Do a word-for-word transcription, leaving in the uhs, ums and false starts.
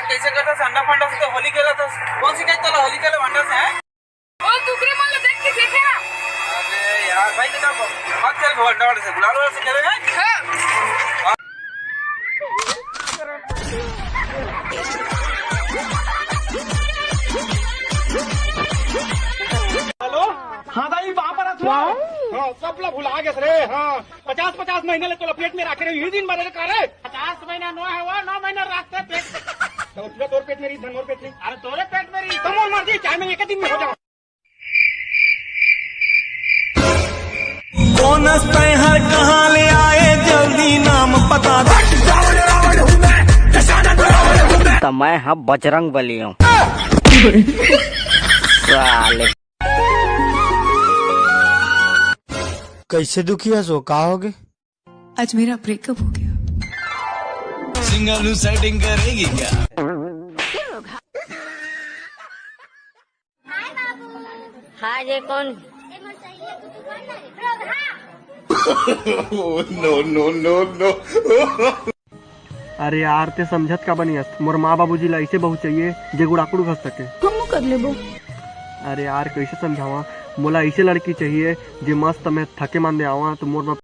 कैसे करता से अंडा फंडा से तो होली खेला था। कौन सी कहता होली खेले भंडा से है? ओ, कुकरी मन ल देख के सीखे ना। अरे यार, भाई, तो मत खेल भंडा वाले से, गुलाल वाले से खेले हैं। हाँ। हेलो। हाँ दाई, बाप रहा था। हाँ, सब ला भुला गए रे। हाँ, पचास पचास महीने ले तो पेट में रखे रहे, ये दिन भर का रे। पचास महीना नो है वो, नौ महीना रखते पेट। तो उसमें तोर पेट में रही, धन मोर पेट में। अरे, तोरे पेट में रही। तो मोर मर्जी, चाहे मैं एक दिन में हो जाऊँ। कौन तैहर कहाँ ले आए, जल्दी नाम पता। त मैं ह बजरंग बली हूँ। साले। कैसे दुखी है सो, का हो गए? आज मेरा ब्रेकअप हो गया। सिंगल सेटिंग करेगी क्या? हाँ, ये कौन? नो, नो, नो, नो। अरे यार, ते समझत का बनी अस्त? मोर माँ बाबूजी ला ऐसे बहू चाहिए जे गुड़ाकुड़ घस सके। हमू कर लेबो। अरे यार, कैसे समझावा? मोला ऐसे लड़की चाहिए जे मस्त मैं थके मान दे आवा तो मोर